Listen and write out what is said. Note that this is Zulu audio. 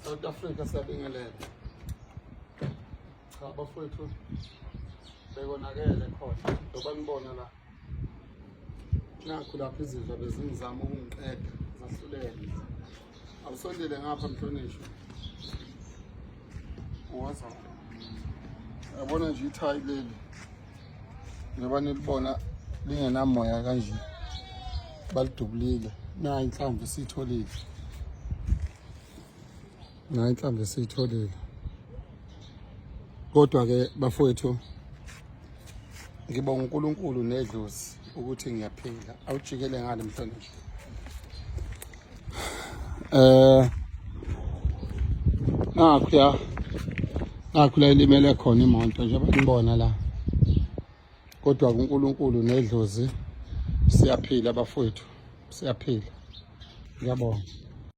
South Africa, siyabingelela. Cha bafowethu, bekonakele khona njengoba nibona la. Nakhu lapho izinja bezingizama ukungiqeda, zahluleka. Awusondele ngapha mhlonishwa. Woza. Yabona nje ithayi leli. Njengoba nilibona lingenamoya kanje. Balidubulile. Nayi inhlamvu esiyitholile. Nayi inhlamvu esiyitholile. Kodwa ke bafowethu, ngibonga uNkulunkulu nedlozi ukuthi ngiyaphila. Awujikele ngale mhlonishwa. Nakhu ya, nakhu la ilimele khona imoto njengoba nibona la. Kodwa kuNkulunkulu nedlozi siyaphila bafowethu, siyaphila. Ngiyabonga.